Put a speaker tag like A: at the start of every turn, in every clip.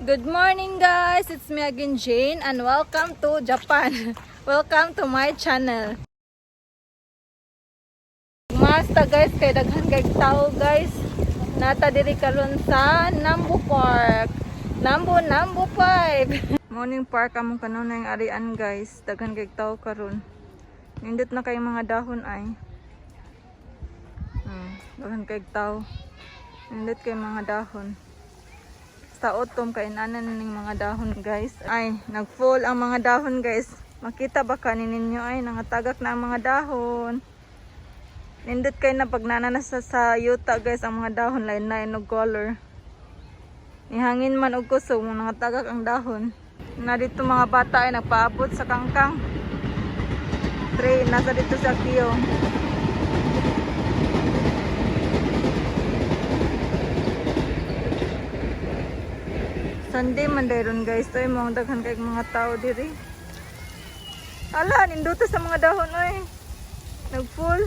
A: Good morning, guys! It's me again, Jane, and welcome to Japan. Welcome to my channel. Masta guys, kay daghan kay tao, guys. Nata diri karon sa Nambu Park. Nambu Nambu 5. Morning park among kanunay arian, guys. Daghan kay tao karon. Nindot na kay mga dahon ay. Daghan kay tao. Nindot kay mga dahon sa autumn kay nanan ning mga dahon, guys. Ay, nag-fall ang mga dahon, guys. Makita ba kanin ninyo ay nangatagak na ang mga dahon. Nindot kay na pag nana sa yuta, guys, ang mga dahon lain na og color. Nihangin man og kusog mo nangatagak ang dahon. Na dito mga bata ay nagpaabot sa kangkang. Train nasa dito sa Kiyo. Sunday man dayron, guys. Oy, mga daghan kay mga tao diri. Ala, ninduto sa mga dahon oy. Nag-full.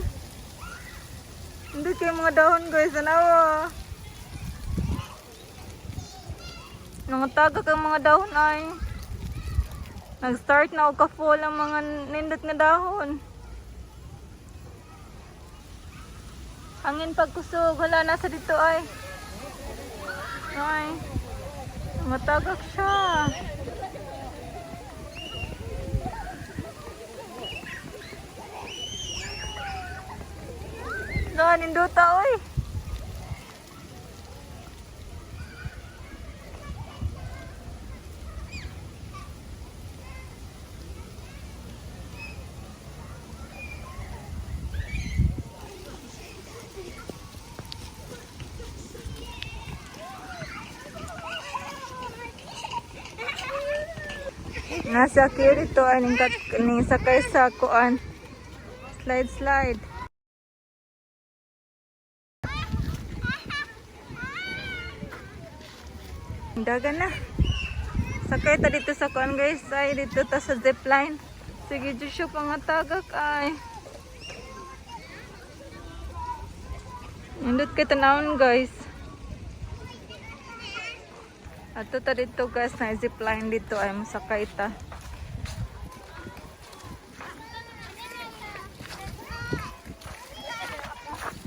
A: Nindot kay mga dahon, guys. Anawa. Nangatagak ang mga dahon ay. Nag-start na og ka-full ang mga nindot nga dahon. Hangin pagkusog. Wala nasa dito ay. Ay. Matagak siya. Doon, induta, oy. Nasa kiyo dito ay ning, ning sakay sa kuan. Slide, slide. Dagan na. Sakay ta dito sa kuan, guys. Ay, dito ta sa zipline. Sige, Joshua, pangatagak ay. Nindot kay tanawon, guys. Ato ta dito, guys, na zipline dito ay masakay ta.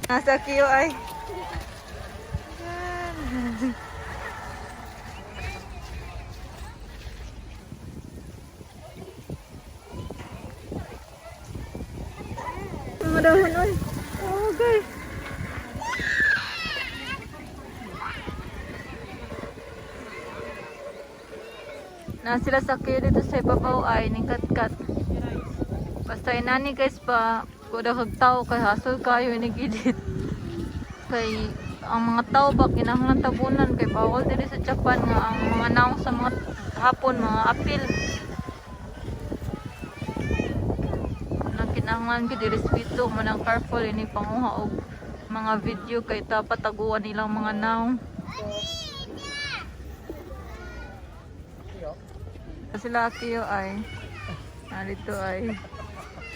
A: Nasa kiyo ay. Mga dahon oy. Oh, guys. Na sila sa kiyo dito sa ibabaw ay ning katkat. Basta inani, guys, pa kuda kag tao kay hasol kayo inig edit. Kay ang mga tao ba kinahanglan tabunan kay bawal diri sa Japan nga ang mga naong sa mga hapon mga apil. Nang kinahanglan gid respeto mo nang careful ini panguha og mga video kay ta pataguan nilang mga naong. Sila Akiyo ay narito ay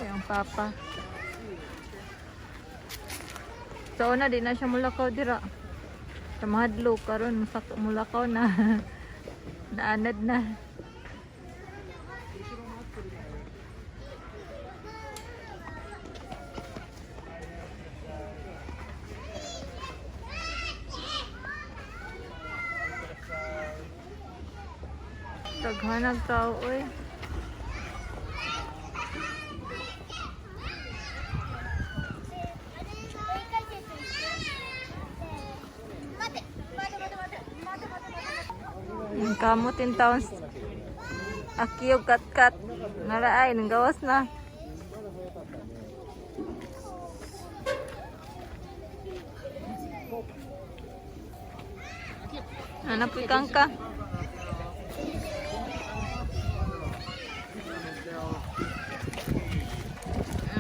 A: yung papa. Sa una di na siya mulakaw dira. Sa mahadlo karon masak mulakaw na. Naanad na. Daghanag tao oy. Ang kamot in town. Akiyo kat-kat. Naraay, nanggawas na. Hanap ikang ka.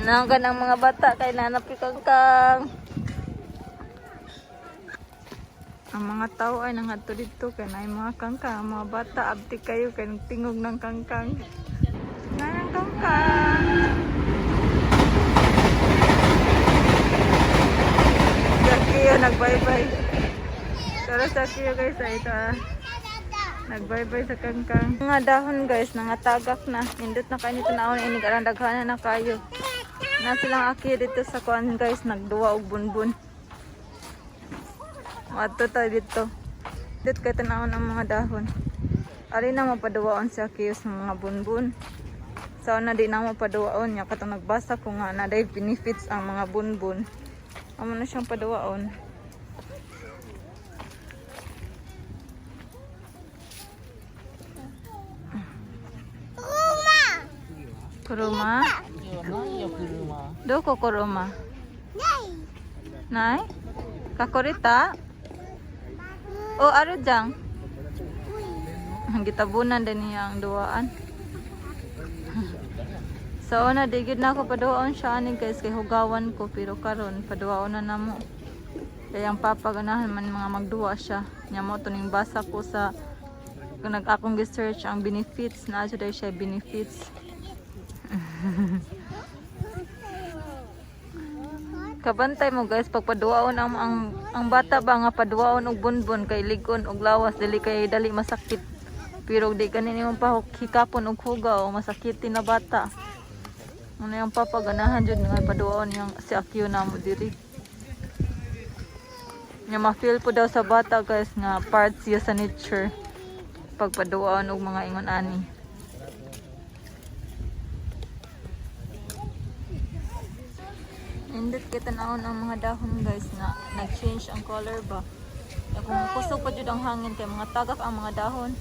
A: Nanggan ang mga bata kay nanap ikang kang. Ang mga tao ay nangadto dito kay naay mga kangkang. Ang mga bata abti kayo kay tingog ng kangkang. Nanang kangkang. Sa Kiyo nag-bye-bye. Pero sa Kiyo, guys, ay ito ah. Nag-bye-bye sa kangkang. Mga dahon, guys, nangatagak na. Nindot na kayo nito naon inig alang daghana na kayo. Na silang aki dito sa kuan, guys, nagduwa og bunbun. Adto ta dito. Dito kay tanawon ang mga dahon. Ari na mapaduwaon si Akiyo sa mga bunbun. Sa una di na mapaduwaon niya katong nagbasa ko nga na day benefits ang mga bunbun. Amo na siyang paduwaon. Kuruma?
B: ないよ車。
A: どこkuruma? ない隠れたお、あるじゃん。Gitabunan din niya ang duwaan. So una di gid na ako paduwaon siya ani, guys, kay hugawan ko, pero karon paduwaon na namo. Kay ang papa ganahan man mga magduwa siya. Nya mo to ning basa ko sa kung nag akong gi-search ang benefits na jud ay siya benefits. Kabantay mo, guys, pag paduwaon ang bata ba nga paduwaon og bunbon kay ligon og lawas dili kay dali masakit. Pero di kanin imong pahok hikapon og hugaw masakit na bata. Ano yung papa ganahan jud nga paduwaon yang si Akio na mo diri. Nya ma-feel po daw sa bata, guys, nga part siya sa nature pagpaduwaon og mga ingon ani. Nindot kay tanawon ang mga dahon, guys, na nag-change ang color ba. Ya, kung kusog pa jud ang hangin kay mga tagak ang mga dahon.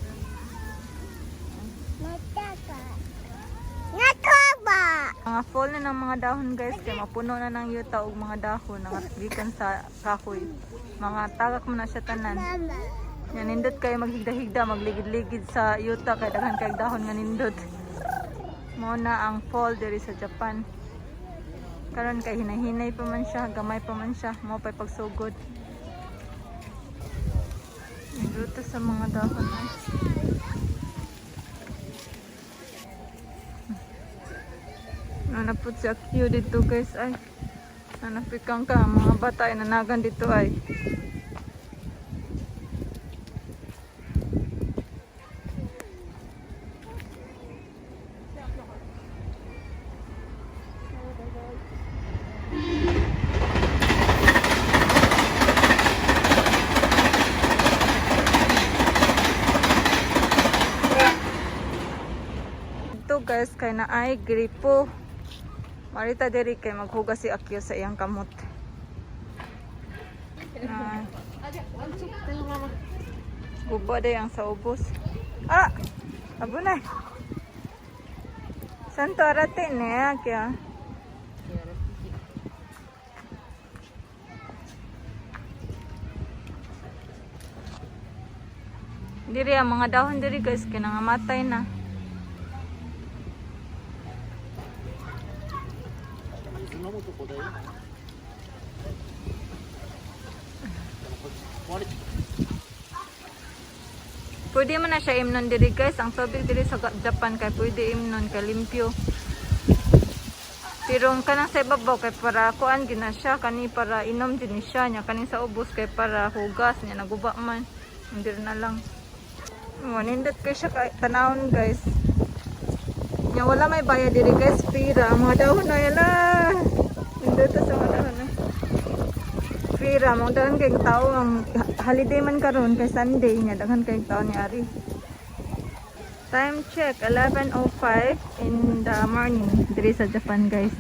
A: Mga fall na ng mga dahon, guys, kay mapuno na ng yuta og mga dahon nga gikan sa kahoy. Mga tagak mo na siya tanan. Ya, nindot kayo maghigda-higda, magligid-ligid sa yuta kay daghan kay dahon nga nindot. Mao na ang fall diri sa Japan. Karon kay hinahinay pa man siya, gamay pa man siya, mao pa'y pagsugod. Nindot sa mga dahon ay. Nanapot si Akio dito, guys, ay. Nanapikan ka, mga bata ay nanagan dito ay. Dito, guys, kay na ay gripo. Marita diri kay maghugas si Akio sa iyang kamot. Ah. Guba day ang sa ubos. Ah! Abo na. Santo arate ne Akio. Diri ang mga dahon diri, guys, kay nangamatay na.
B: 水飲むとこだよ。でもこっち壊れちゃった。
A: Pwede man na siya imnon diri, guys. Ang tubig diri sa Japan kay pwede imnon kay limpyo. Pero ang kanang sa ibabaw kay para kuan gina siya kani para inom din ni siya nya kani sa ubos kay para hugas nya naguba man. Hindi na lang. Mo nindot kay siya kay tanawon, guys. Nya wala may bayad diri, guys, pira. Ang mga dahon na yala. Nindot sa mga dahon na. Pira mo dahon kay tao ang holiday man karon kay Sunday nya daghan kay tao ni ari. Time check, 11:05 in the morning diri sa Japan, guys.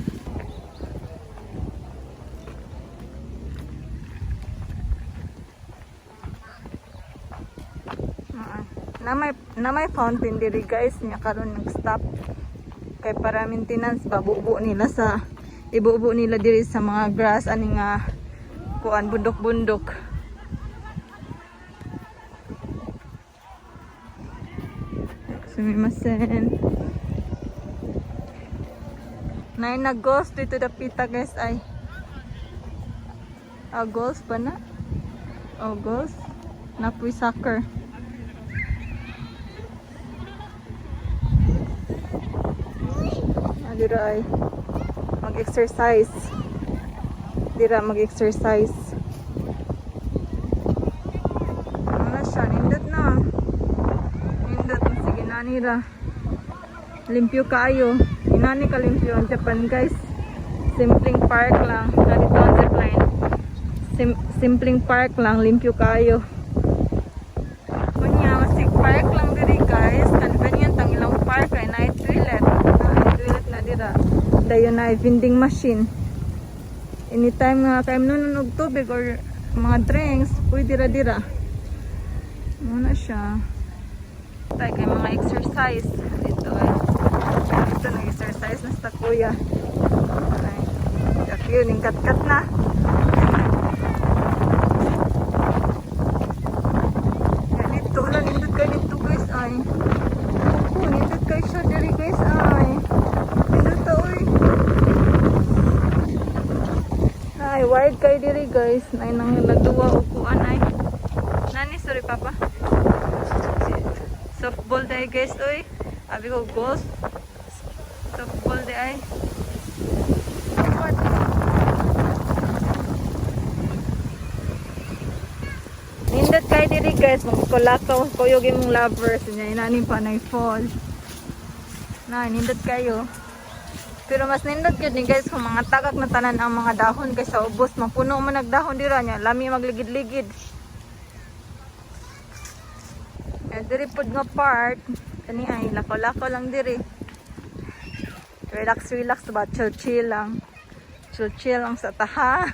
A: Ah, na may fountain diri, guys, nya karon nag-stop kay para maintenance ba bubo nila sa ibubo nila diri sa mga grass ani nga kuan bundok-bundok. Sumimasen. Nay nag-golf dito dapita, guys, ay. Ah, golf pa na? Oh, golf. Napuy soccer. Ah, dira ay mag-exercise. Dira mag-exercise. Ano na siya, nindot na. Inani ra. Limpyo kaayo. Inani ka limpyo ang Japan, guys. Simpleng park lang. Narito ang zipline. Simpleng park lang, limpyo kaayo. Kunya, masig park lang diri, guys. Convenient ang ilang park kay naay toilet. Naay toilet na dira. Dayon na vending machine. Anytime nga kay nun og tubig or mga drinks, pwede ra dira. Muna siya. Tayo kay mga exercise. Dito ay. Dito nag-exercise na sa kuya. Ay, yun, yung kat-kat na. Ganito lang, nindot kayo dito, guys, ay. Oo, nindot kayo siya diri, guys, ay. Nindot ta, oy. Ay, wired kayo diri, guys. Ay, nang nagduwa o kuan, ay. Nani, sorry, papa. Softball day, guys, oy. Abi ko, golf. Softball day, ay. Nindot kay diri, guys, magkulakaw kuyog imong lovers niya inani pa nay fall. Na nindot kayo. Pero mas nindot gyud ni, guys, kung mga tagak na tanan ang mga dahon kaysa ubos mapuno man nagdahon dira niya, lami magligid-ligid. Eh, diri pod nga part kani ay lakaw-lakaw lang diri. Relax relax ba, chill chill lang. Chill chill lang sa taha.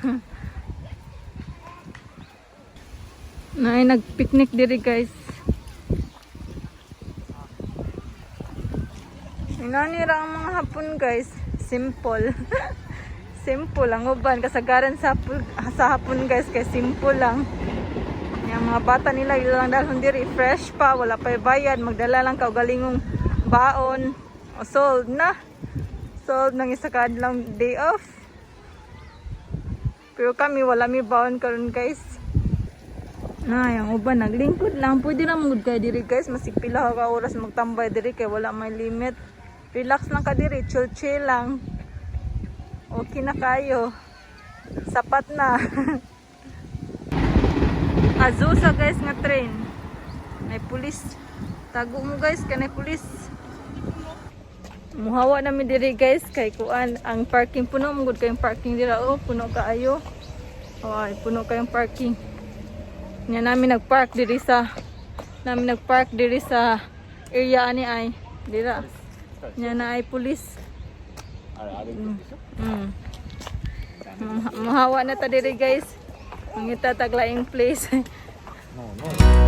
A: Nay nagpicnic diri, guys. Inani ra ang mga hapon, guys. Simple. Simple ang uban kasagaran sa hapon, guys, kay simple lang. Yung mga bata nila ila lang dalhon diri fresh pa, wala pa bayad, magdala lang kaugalingong baon. O sold na. Sold nang isa ka adlaw day off. Pero kami wala mi baon karon, guys. Na, yung uban naglingkod lang. Pwede na mangud kay diri, guys. Masig pila ka oras magtambay diri kay wala may limit. Relax lang ka diri, chill chill lang. Okay na kayo. Sapat na. Azusa, guys, nga train. May pulis. Tago mo, guys, kay pulis. Muhawa nami diri, guys, kay kuan ang parking puno mangud kayong parking dira oh, puno kaayo. Ay, puno kayong parking. Nya namin nagpark diri sa area ani ay dira. Nya na ay pulis.
B: あれ歩いてるでしょ。
A: Muhawa na ta diri, guys. Mangita taglaing place.
B: ノーノー。